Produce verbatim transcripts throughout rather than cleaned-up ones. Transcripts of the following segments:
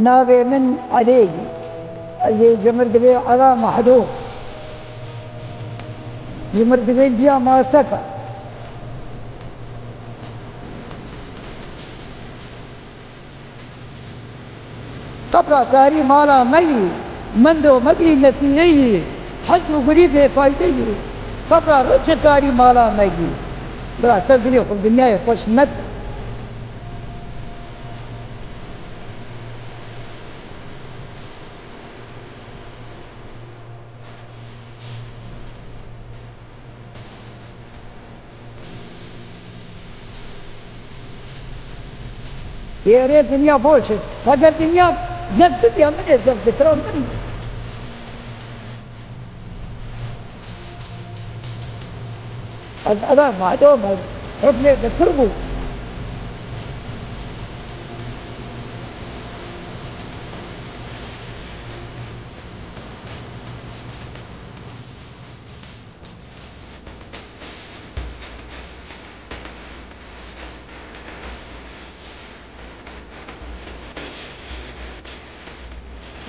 Navê min Elê ye. Ez ê ji mirdivê Ela Mehdo. Ji mirdivê Diya Maseka. Qebra tarî mala me yî, mendo me bî nefîre yî, hezm û gurî bêfayde yî. Qebra roçe tarî mala me yî. Bira te dilê xwe dinyayê xweş neke. Yê rê dinya boş e. Heger dinya zeft bidiya min ê zeft bikira min. Ez ela madom ez hevlê dikir bû.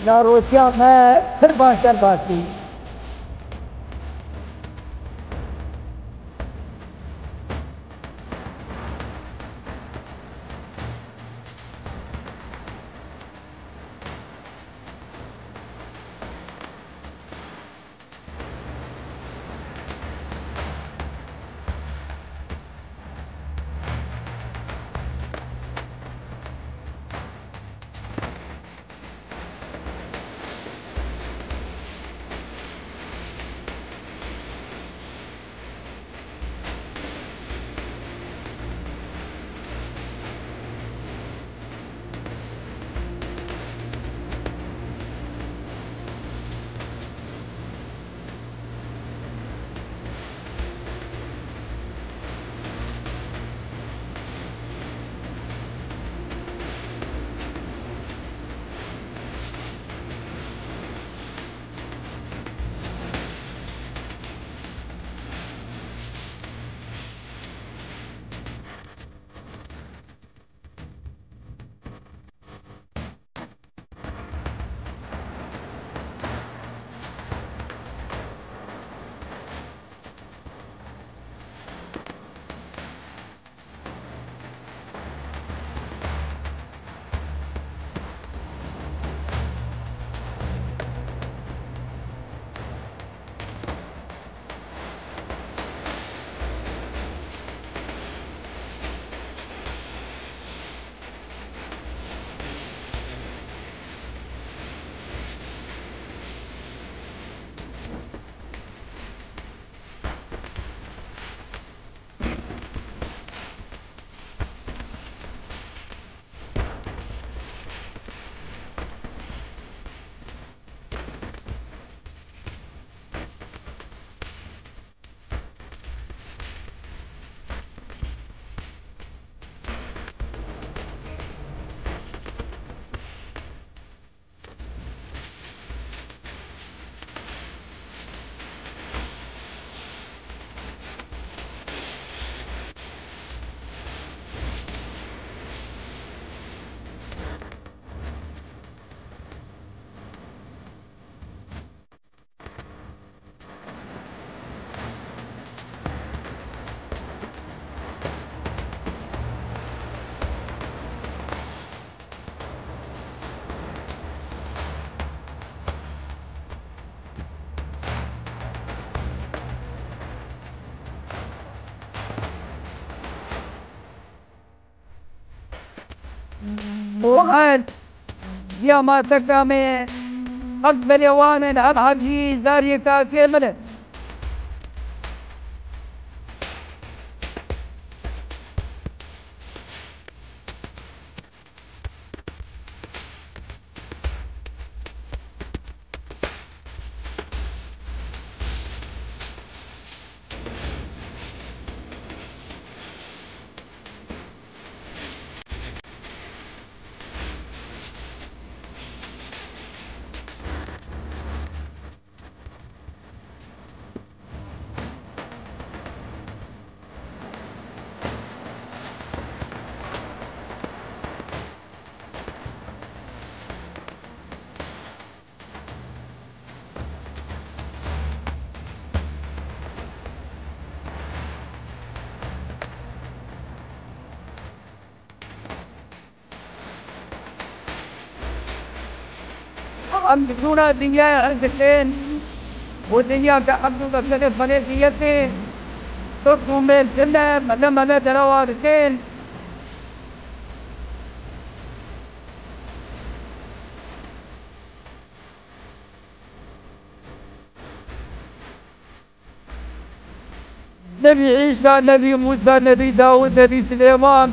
Narotiya me pir baş derbas bî. Muhend, ya ma tekame, hak belewanen, hak hacî, zariyê kafê min e. Em ji dûra dinyayê erdişên û dinya ke Ebdulbeserê xwelêtî yekê, Tirk û Mêr tune, mele mele derewa dikin. Nebî Îsa, Nebî Mûsa, Nebî Dawûd, Nebî Silêman.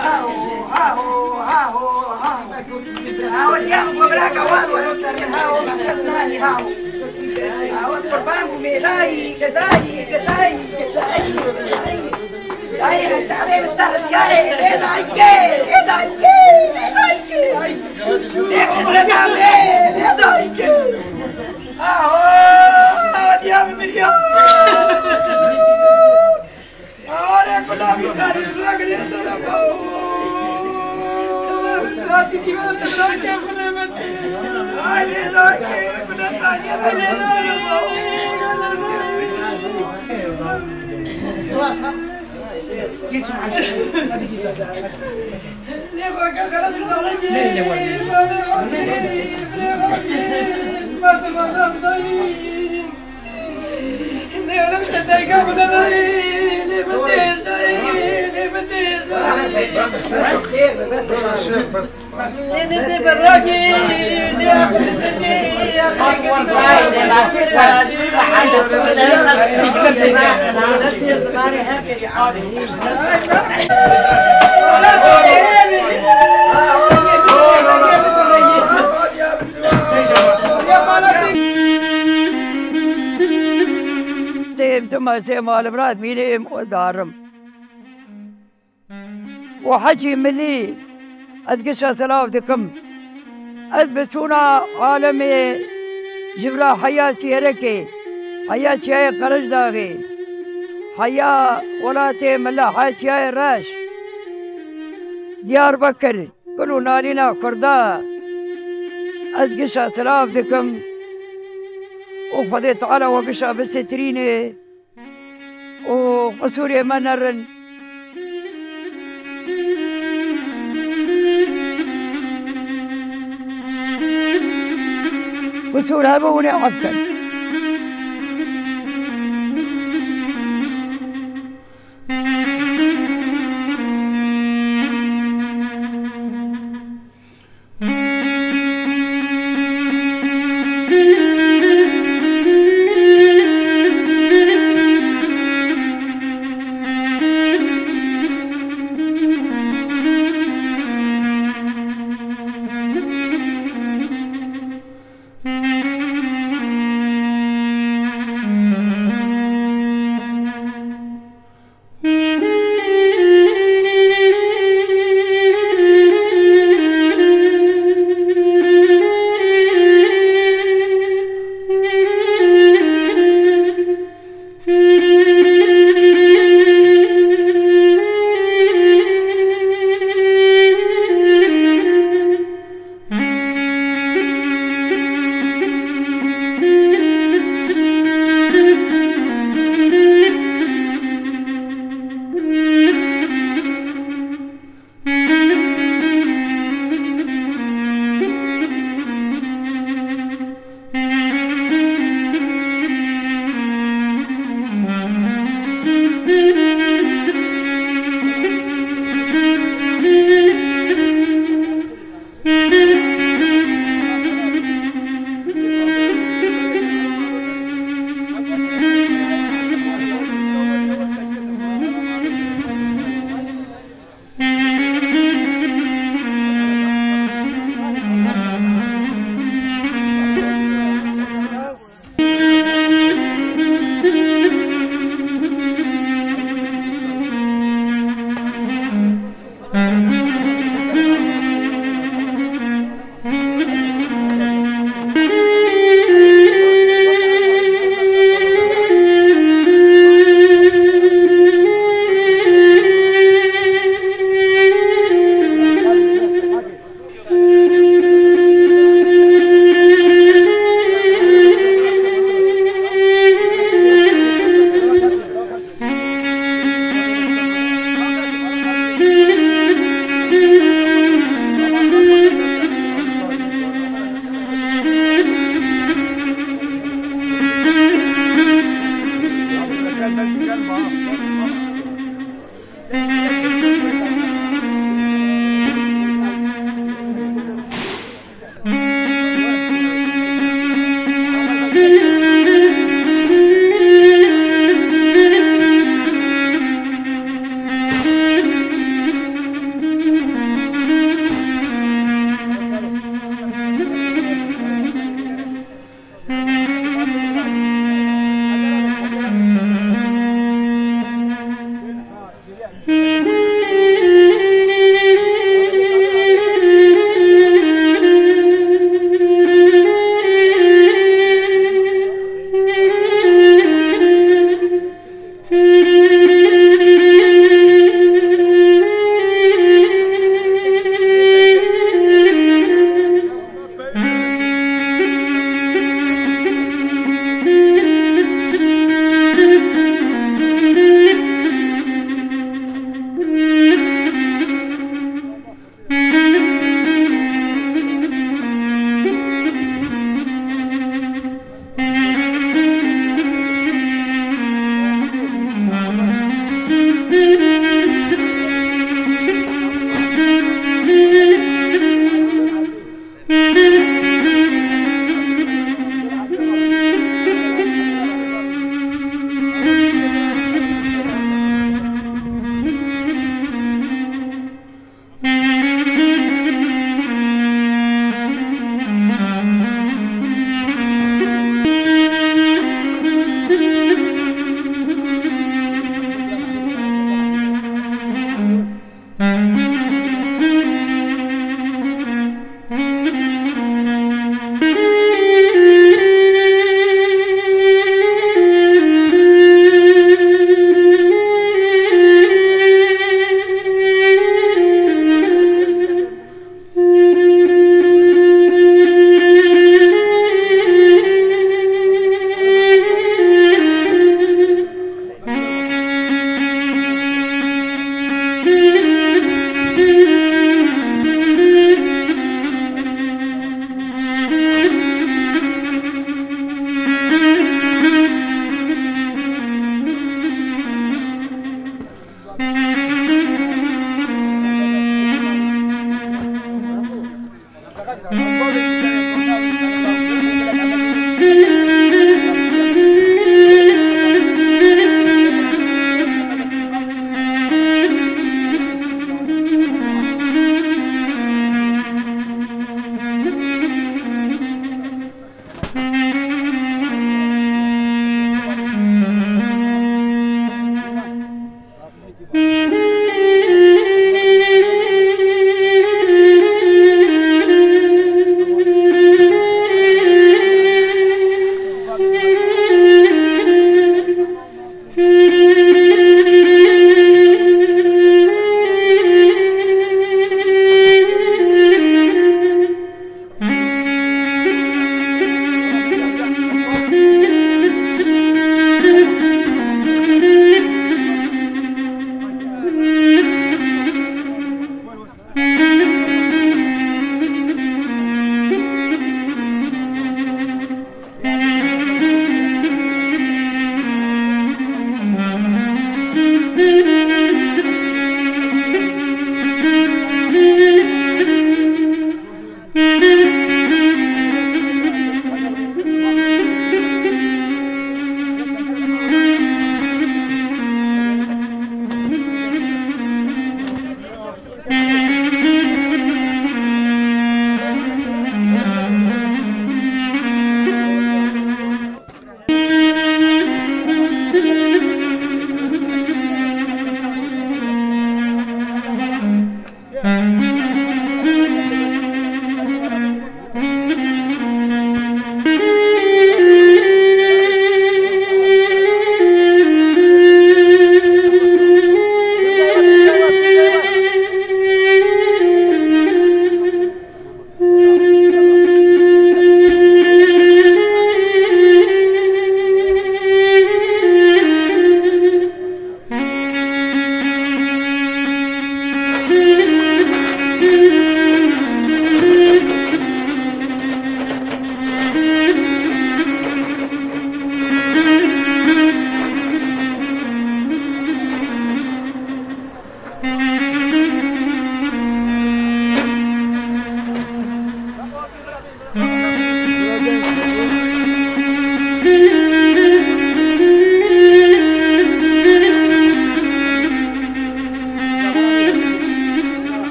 Haho, haho, haho, haho. Haho, diya min ku biraka wan wero ser min, haho, min dest nanî, haho. Haho, ez qurban bûm, ê dayî, ê dayî, ê dayî, ê dayî, ê dayî. Dayî, çavê min ji te rizgarê, ê dayî, ê dayî, ê dayî. Ê dayî, ê dayî. Haho, haho, diya min biriya. Ma sê malibrat mînê êm û darim. û hecî milî ez gişa silav dikim. Ez bi çûna alemê ji vira heya Sêrekê, heya Çiyayê Qerejdaxê, heya welatê Melehe, Çiyayê Reş, Diyarbekir, gul û nalîna Kurda ez gişa silav dikim û Xwedê Teala we gişa bisitirînê. û qisûrê me nerin. Qisûr hebe hûn ê ef kin.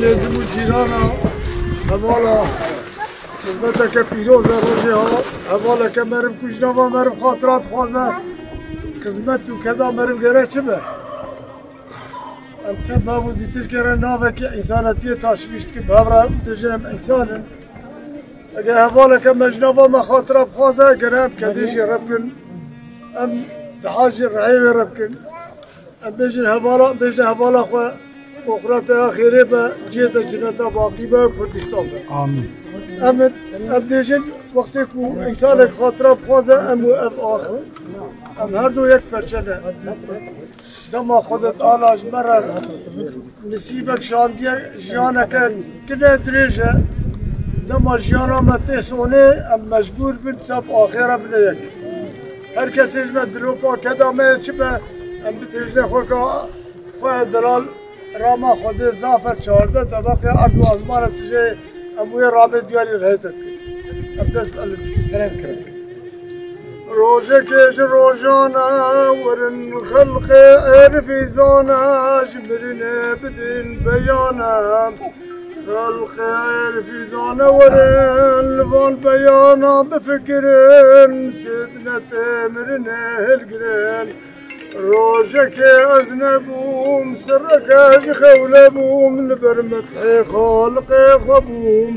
Lêzim û cîrana, hevala, xizmeteke pîroz e rojê ha. Hevaleke meriv ku ji nava meriv xatira dixwaze, xizmet û keda meriv gere çi be? Em tev nav û dîtir gere navekî însanetiyê taşmîş dikin. Bi hev re dibêjin em însan in. Eger hevaleke me ji nava me xatira bixwaze, gere em kedê jê re bikin. Em diha jî rihê wê re bikin. Em bêjin hevala, bêjin hevala xwe, oxirata ya xêrê be, cihê te cineta baqî be, Kurdistan be. Amîn. Em, em bêjin, wextê ku însanek xatira bixwaze, em û ev ax, em her du yek perçe ne. Dema Xwedê Teala ji me re nisîbek şandiye, jiyaneke kine dirêj e. Dema jiyana me tê sonê, em mecbûr bin çap axê re bide yek. Her kesê ji me dilopa keda me çi be, em bi têjê xwe ka xwe delal rama Xwedê zaf e, çardeh tebeqê erd û ezmana tijê em wê ramê diyarî rihête dikin. Em dest elin. Kerem, kerem. Rojekê ji rojan e, werin xelqê êrifî zane, ji mirinê bidin beyane. Xelqê êrifî zane werin, li van beyana bifikirin, sêdnetê mirinê hilgirin. Rojekê ez nebûm, sirreke ji xew nebûm, li ber metihê Xaliqê xwe bûm.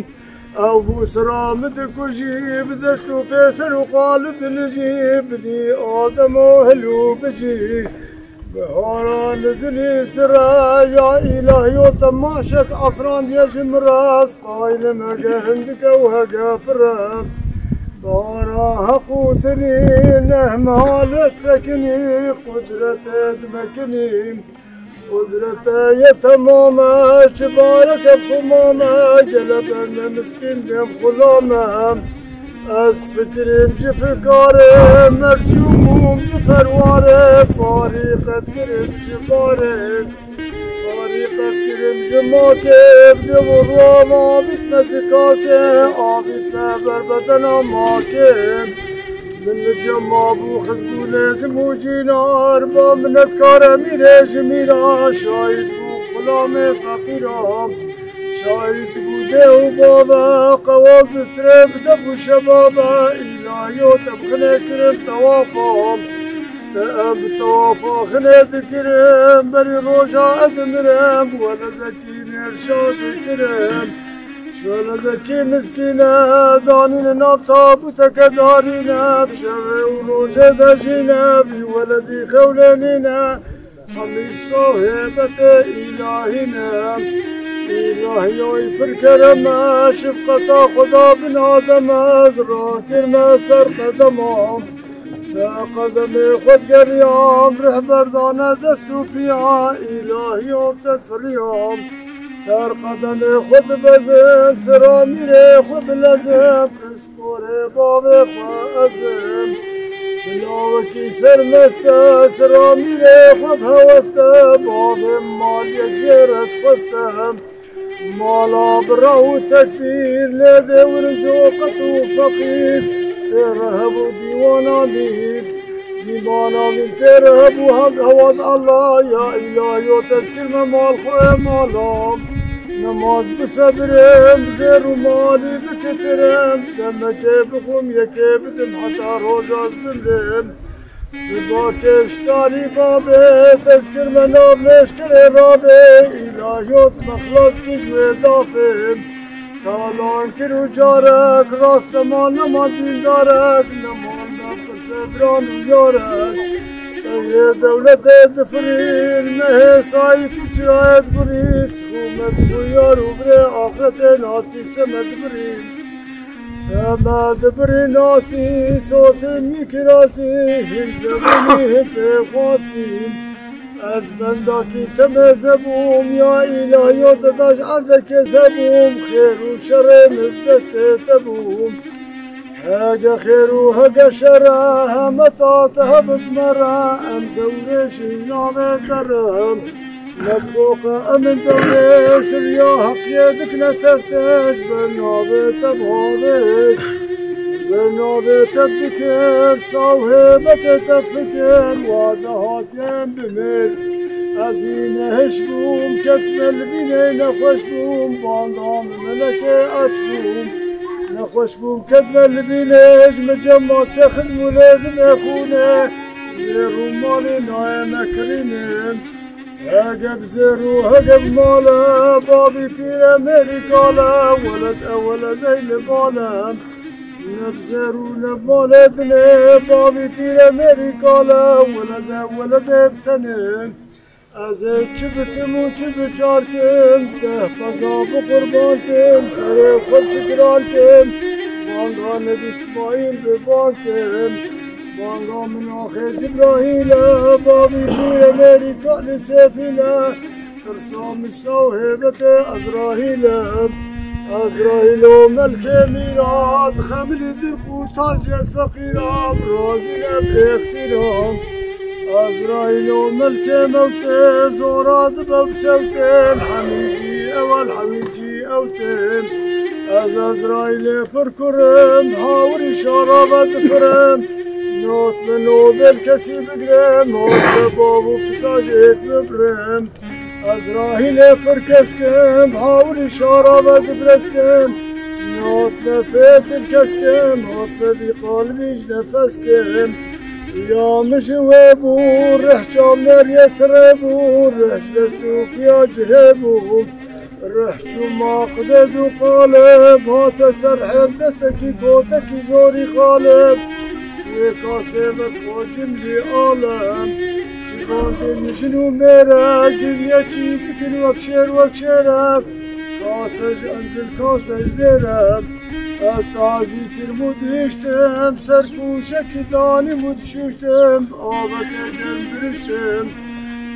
Ew bû sira min dikujî, bi dest û pê ser û qalib dilijî, binî Ademo hilû bijî. Bihara nizilî sira ya îlahî û temaşek afrandiye ji min re, ez qaylim hege hindike û hege pir e. Bihara heq û tinî neh mehalet sekinî, qudretê dimekinî. Qudrete ye temam e, çi bareke xumam e, gele bende miskîn dem xulam e. Ez fikirîm ji fikarê, mersûm bûm ji perwarê, farîqet kirim ji barê. Farîqet kirim ji makê, bi dev û ruava bîtme zikakê, avîtme ber bedena makê. Min li cem mabû xizbûnê ji mûcînar, ba minetkar e mîrê ji mîra, şahîd bû xulamê feqîra. Şahîd bû dê û bave, qewal distirê bi def û şebabe, îlahiyo tebxine kirin tewafa. Te em bi tewafa xine dikirin, berî roja ez dimirim, weledekî nêrşa dikirin. Şoledekî miskîne, danîne nav tabûteke darîne, bi şevê û rojê dejîne, vî weledî xewlenîne, hemî sahêbetê îlahîne. Îlahiyoy pir kerem e, şefqeta Xweda bin Adem e, ez rakirme ser qedema. Ser qedemê xwe digeriyam, rihber dane dest û piya, îlahiyo te firiyam. Ser qedemê xwe dibezim, sira mîrê xwe bilezim, pisporê bavê xwe ezim. Bila wekî sermest e, sira mîrê xwe bi hewes e, bavê maliyê jê re dixwest e. Mala bira û tekbîr, lê dê wirin ji oqet û feqîr. Tê re hebû dîwana mîr. Dîwana mîr tê re hebû hemd hewad Allah, ya îlahiyo tezkir me mal xwe mala. Nemaz bi sebirim, zêr û malî bikitirim. Demekê bixwim, yekê bidim, heta roja ez bimrim. Siba kêşdarî babê, tezkir me nav leşkerê rabê, îlahiyo tu me xilas kir ji wê dafê. Talan kir û carek, rast nema nema dîndarek, nema me pirse biran û yarek. Ew yê dewletê difirîn, nehê sayî tu çirayê digurî, sixûmet bû yar û birê, axretê nasî semed birî. Semed birî nasî, sotin mî kirasî, hîn zebûnî hîn pêxwasî. Ez bendakî temê zebûm, ya îlahiyo te da ji erdekê zebûm, xêr û şerê min destê te bûm. Hege xêr û hege şer e, heme ta te hebit me re, em dewrêşî navê te re. Mebroka em in dewrêş, riya heqiyê dikine tefteş, ber navê te bavêş. Ber navê te bikir, saw hêbetê te fikir, wa dehatiyên bimir. Ez hî nehiş bûm, ketme li bînê nexweş bûm, banga min melekê aç bûm. Nexweş bûm, ketme li bînê, ji min cema çexin û lêzimê xûnê. Zêr û malê nayê me kirînin. Hege bi zêr û hege bi male, babî pîre mêrî kale, weled e weledey li bale. Ne bi zêr û ne bi male dinê, babî pîre mêrî kale, weled e weledê bi tenê. Ez ê çi bikim û çi biçarkim, deh qeza bi qurban kim, serê xwe bi şikiran kim, banga Nebî Smaîl bi bang kim. Banga min axê Cibrahîl e, babî pîre mêrî kalî Sêfîl e, tirsa min saw hêbetê Ezrahîl e. Ezraîlo melkê mîra, dixemilî di qûtancê feqîra, razî ne bi exîra. Ezraîlo melkê mewtê, zora dibe bi sewtê, hemî jî ewel hemî jî ewtê. Ez Ezraîlê pir kurim, hawirî şara ve difirim. Not li nobêl kesî bigirim, not li bav û pisajêk bibirim. Ezraîlê pir keskim, hawirî şara ve dibreskim. Not nefêtir keskim, not nebî qalbî ji nefeskim. Ya min ji wê bû, rih çavneriye sirê bû, rih ji dest û piya cihê bû. Rih çû maqded û qalib, hate ser hev destekî kotekî zorî xalib. Wê kasê ve xocin vî alem. Şivan din jin û mêre, giryekî dikin wek şêr, wek şêre. Kase ji encil, kase ji dêre. Ez tazî kirim û dihiştim, ser kûşekî danîm û dişuştim, aveke germ giriştim.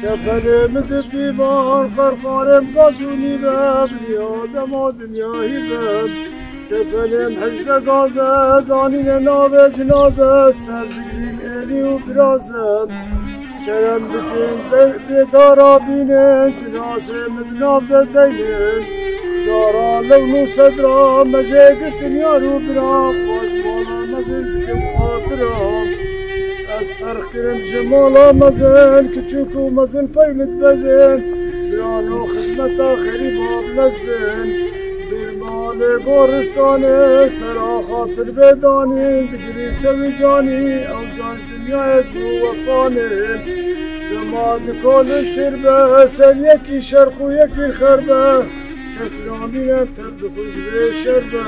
Kefelê min di dîvan, qerqarê min gaz û nîve, binî adema dinya hîve. Kefelê min hejde gaze, danîne navê cinaze, ser digrîm êlî û biraze. Kerem bikin, bê-, bêdara bînin, cinazê min di nav de deynin. Dara lewn û sedra, me jê girtin yar û bira, xwe ji mala mezin dikim xatira. Ez ferq kirim ji mala mezin, kiçûk û mezin pey min dibezin. Birano xizmeta xerîba bilez bin. Bir malê goristanê, sera xatir bê danîn, digirî sewî canî, ew can Dinyayê ku wefanê, dema dikolin tir be, ser yekî şerq û yekî xerbe, kes namîne tev dixwe ji vê şer be.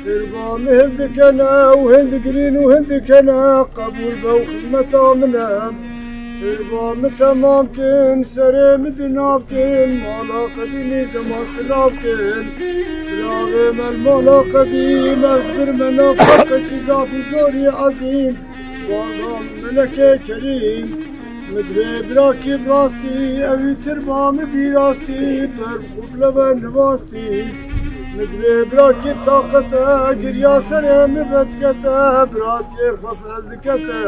Tirba min hind dikene û hind digirîn û hind dikene, qebûl be û xizmeta min e. Tirba min temam kin, serê min di nav kin, mala qedîmî zeman silav kin. Silavê me li mala qedîm, ez birme nav xelqekî zafî zorî ezîm. Bana melekê kerîm, min divê birakî bi rastî, ewî tirba min bî rastî, ber bi xubleve nivastî. Min divê birakî bi taqete, girya serê min vedikete, biratiyê xwe fel dikete.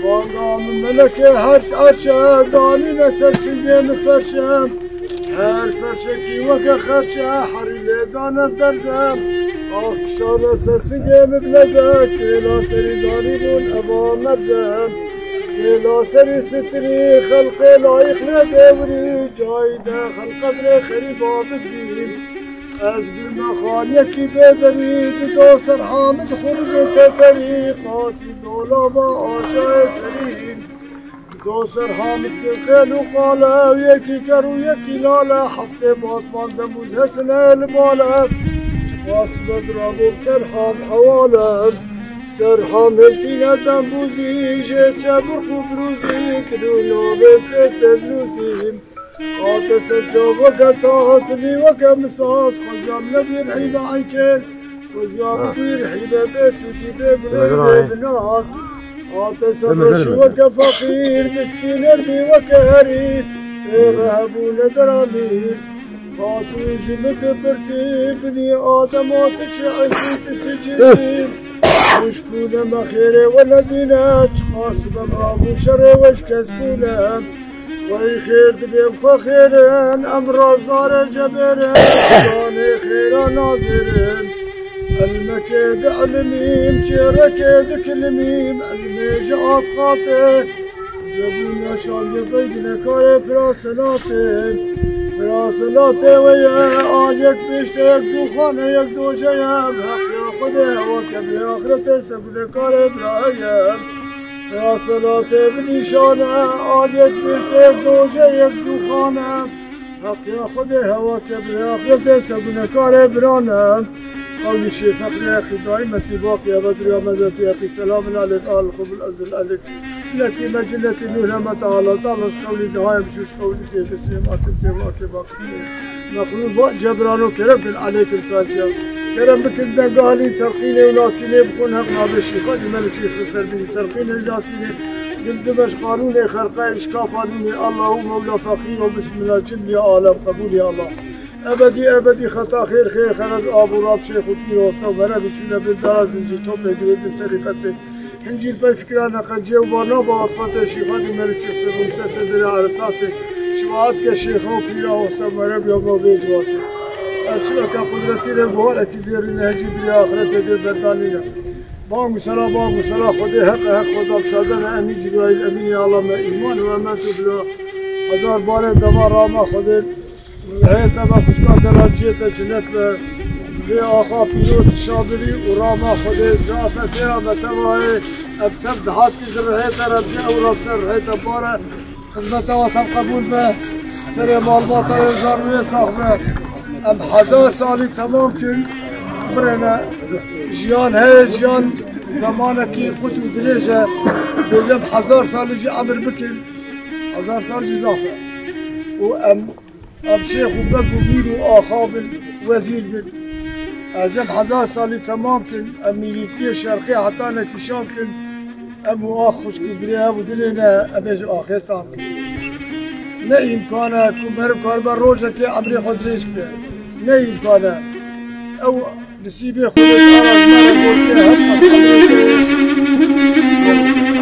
Bana min melekê herş erşe, danîne ser singê min ferşe. Her ferşekî weke xerçe, herî lê dane derze. Ax kişane ser singê min bileze, kêla serî danî bûn eva merze. Kêla serî sitirî, xelqê layîq lê dêwirî, cayî de xelqedrê xerîba bigirî. Ez girme xaniyekî bêderî, dido ser hamid xuribê teterî, qasî dolaba aşayê serî. Do ser hamit xêl û qale, yekî ker û yekî lale, heftê batman demûz hesine li bale. Çiqas bez rabû ser ham hewale. Ser ham hêtîne dembûzî, jê çe birq û birûzî, kidû navê pê tedlûzî. Hate ser çav weke tas, dilî weke misas, xwezam nebîr hîna enkêr. Xwezîya bibîr hîbe bê sûcî bê gulê bê binaz. Hate ser reşî weke feqîr, miskîn erdî weke herî. Êxe hebûne deramî. Xatûn ji min dipirsî, binî adema tu çi eşî, tu çi cinsî. Wişkûne me xêrê we nedîne, çiqas bem rabû şerê we ji kes bûne. Wey xêr dibêm xwe xêrin, em razdarê cebêrin, canê xêra nazêrin. Elmekê diilimîm, çêrekê dikilimîm, elmê ji af xate. Zebûna şaliyê pey gunekarê pira selatê. Pira selatê we ye, a yek bêşte yek dûxane yek doje ye, heqya Xwedê hewa kevlê axirete se gunekarê bira ye. Ya selatê bi nîşane, a yek bêşte yek doje yek dûxane. Heqya Xwedê hewa kevlê axirete se gunekarê birane. Qewlî şêfeqlê heqî daîmetî baqî ebedrî ya mezetî heqî selamin aleyk al qubul ezil aleyk. Milletî me ciletî nû hemete ala talas qewlî dihayem şûş qewlî tê bislêm akim tê vakê baqî tê. Mexlûf va cebrano kerem kin aleykim taciya. Kerem bikin denga halî telqînê û nasînê bixwin heq nabê şîxa di melikî xi ser bînî telqînê û nasînê. Gil dimeş qanûnê xerqe îşka fanûnê Allahu Mewla feqîr û bismillah cimlî alem qebûlî Allah. Ebedî ebedî xeta xêr xêr xelet abû rab şêx û pîr hosta û merevî çûne bin dara zincîr topê girêdin terîqetê. Hincîr pey fikra neqeciyê û barna baxtfatê şîxanî merî çi sirrû sesê dirê eresatê şifaat ke şêxa û pîra hosta merev ya ma vê ciwatê. Ev şireke qudretî rê buharekî zêrîne hecî dirê axretê dê berdanîne. Bang û sela, bang û sela Xwedê heq e, heq Xweda bi şadene, emîn Cibraîl, emînê Allah me, îman û emen tu bila hezar barên dema rama Xwedê. Rihê te be xwişka te ra ciyê te cinet be. Vê axa pîrot şabirî û rama Xwedê zafetê ya be tevayê. Ev tev dihat ki ji rihê te re bicê ew ra ser rihê te bare. Xizmeta we tev qebûl be. Serê malbata wê zarûyê sax be. Em hezar salî temam kin. Birêne jiyan heye, jiyan zemanekî qut û dirêj e. Bêje em hezar salî jî emir bikin. Hezar sal jî zaf e. Û em Em şêx û beg û mîr û axa bin, wezîr bin. Ez em hezar salî temam kin, em mîrîtiyê şerqê heta nekîşan kin. Em û ax xwişk û birê hev û dilê ne, em ê ji axê tam kin. Ne îmkan e ku meriv karibe rojekê emrê xwe dirêj bike. Ne îmkan e. Ew Nisîbê Xwedê ji arazmara goştê hep asabê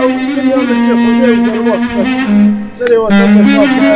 ew dinya milkê Xwedê û derwas be. Serê we tev be sax be.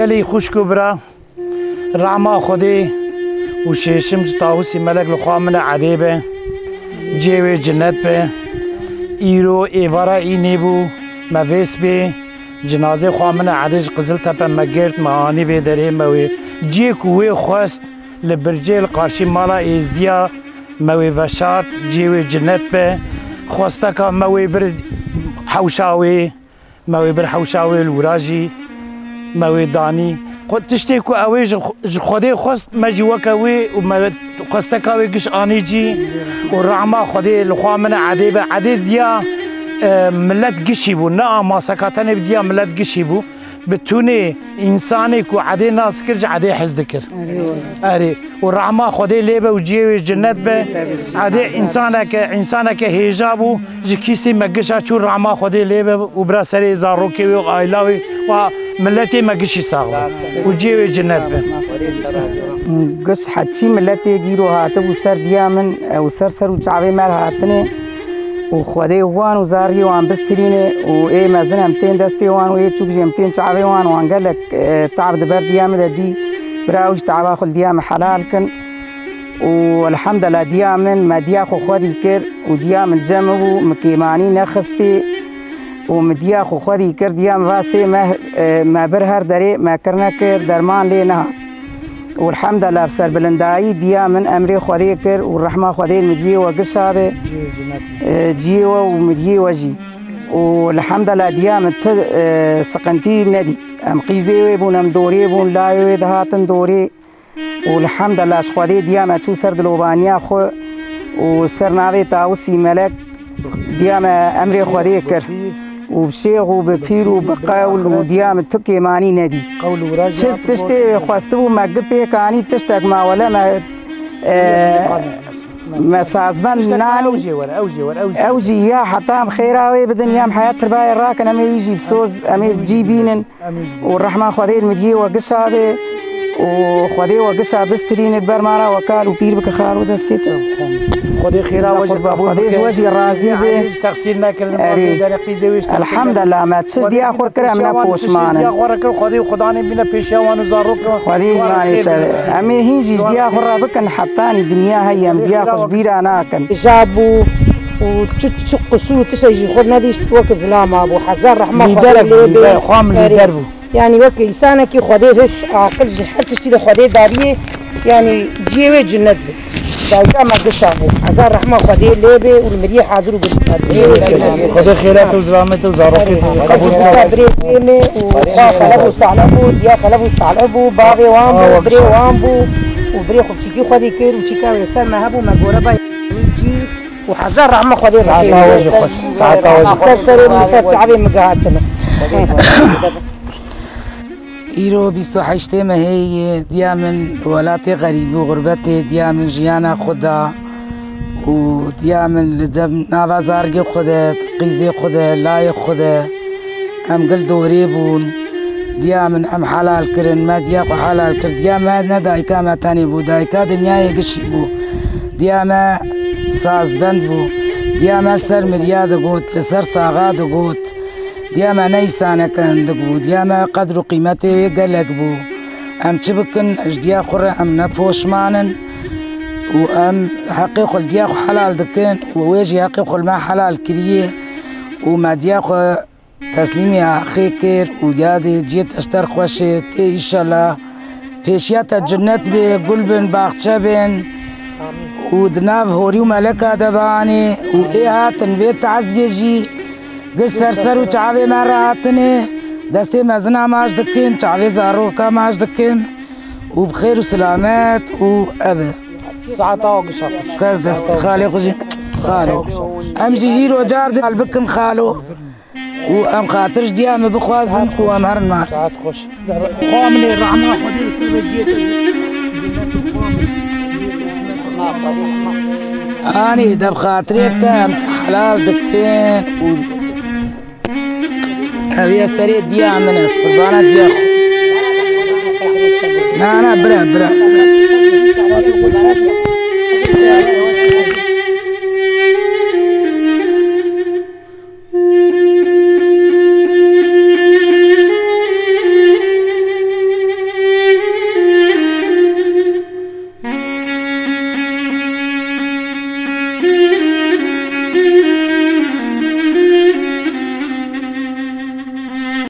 Lê xwişk û bira, rehma Xwedê û şêşim ji Tawusî Melek li xwe min e edê be, cihê wê cinet be. Îro êvara înê bû, me vês bê, cinazê xwe min e edê ji Qiziltepe me girt, me anî vê derê me wê. Cihê ku wê xwest li bircê li qarşî mala Êzdiya me wê veşart, cihê wê cinet be. Xwesteka me wê bir hewşa wê. Me wê bir hewşa wê li wira jî me wê danî. Xwe tiştê ku ew ê ji xwe-, ji Xwedê xwest, me jî weke wê û me xwesteka wê giş anî cî û rehma Xwedê li xwe min e edê be. Edê diya, e, milet gişî bû. Ne a maseka tenê bi diya milet gişî bû. Bi tunê însanê ku edê nas kir, ji edê hez dikir. Erê. Û rehma Xwedê lê be û cihê wê cinet be. Edê însaneke, însaneke hêja bû. Ji kîsê me gişa çû, rehma Xwedê lê be û bira serê zarokê wê û aîla wê û miletê me gişî sax be û cihê wê cinet be. Giş heçî miletê dîro hatibû ser diya min û ser ser û çavê me re hatine û Xwedê wan û zariyê wan bistirîne û ê mezin em tên destê wan û ê çûk jî em tên çavê wan, wan gelek, e, tab di ber diya min de dî. Bira ew ji taba xwe li diya min helal kin. Û elhemdela diya min, me diya xwe xwedî kir û diya min cem bû, min kêmanî nexistî û min diya xwe xwedî kir, diya min va sê meh, e, me bir her derê, me kir nekir, derman lê nehat. Û elhemdela bi serbilindayî diya min emrê Xwedê kir û rehma Xwedê li min diyê we gişa be, e, ciyê we û min diyê we jî. Û elhemdela diya min tu, e, siqintî nedî. Em qîzê wê bûn, em dorê bûn, layê wê dihatin dorê. Û elhemdela ji Xwedê diya me çû ser dilobaniya xwe û ser navê Tawusî Melek diya me emrê Xwedê kir. Û bi şêx û bi pîr û bi qewl û diya min tu kêmanî nedî. Çi tiştê wê xwestibû me gi pêk anî tiştek ma wele me, e, me sazbend nanî. Ew jî ya heta em xêra wê bidin ya em heya tirbayê rakin em ê wî jî bi soz em ê bi cî bînin. Û rehma Xwedê li min diyê we gişa be û Xwedê we gişa bistirîne ber ma re we kal û pîr bike xalo destê te. Xwedê xêra we ji qebûl bike. Xwedê ji we jî razî be. Erê. Elhemdulillah, me çi diya xwe kir em ne poşman in. Diya xwe re kir Xwedê û Xudanê bîne pêşiya wan û zarok. Xwedê îmanê te be. Em ê hîn jî diya xwe re bikin hetanî dinya heye em diya xwe ji bîra nakin. Hijab bû û tu çi qusûr û tiştek jî xwe nedîşt, weke zilama bû. Hezar rehma Xwedê lê be. Lîderek bû, lîder, xwe min lîder bû. Yanî weke însanekî Xwedê hiş, aqil ji her tiştî de Xwedê dariyê, yanî ciyê wê cinnet be. Dayika me gişa bû. Hezar rehma Xwedê lê be û li miriyê hazir û gund be. Xwedê xêra te û zilamê te û zarokê te qebûl bike. Birê wê me û xwe xelef û salih bû, diya xelef û salih bû, bavê wan bû, birê wan bû û birê xwe çîkî Xwedê kir û çîka wê ser me hebû, me gore bay. Û hezar rehma Xwedê rehmê. Saeta we jî xweş. Saeta we jî xweş. Ser serê min, ser çavê min gihatine. Îro bîst û heştê mehê ye, diya min welatê xerîbî û xurbetê, diya min jiyana xwe da û diya min li cem nava zargê xwe de, qîzê xwe de, layê xwe de. Em gil dorê bûn. Diya min em helal kirin, me diya xwe helal kir. Diya me ne dayika me tenê bû, dayika dinyayê gişî bû. Diya me sazbend bû. Diya me li ser miriya digot, li ser saxa digot. Diya me ne îsaneke hindik bû. Diya me qedr û qîmetê wê gelek bû. Em çi bikin, ji diya xwe re em ne poşman in û em heqê xwe li diya xwe helal dikin û wê jî heqê xwe li me helal kiriye û me diya xwe teslîmî axê kir û yadê ciyê te ji te re xweş e. Tê îşellah pêşiya te cinnet bê, gul bin, baxçe bin û di nav horî û meleka de bianê û ê hatin vê taziyê jî gi ser ser û çavê me re hatine. Destê mezina maç dikin, çavê zaroka maç dikin û bi xêr û silamet û ev e. Saeta we gişa xweş. Kes dest xalê xwe jî xalo. Em jî îro car di hal bikin xalo. Û em xatir ji diya me bixwazin û em herin mar. Saet xweş. Xwe min ê rehma Xwedê li te ve ciyê te. Anî de bi xatirê te em helal dikin û ev ye serê diya min e, qurbana diya xwe. Na, na, bira, bira.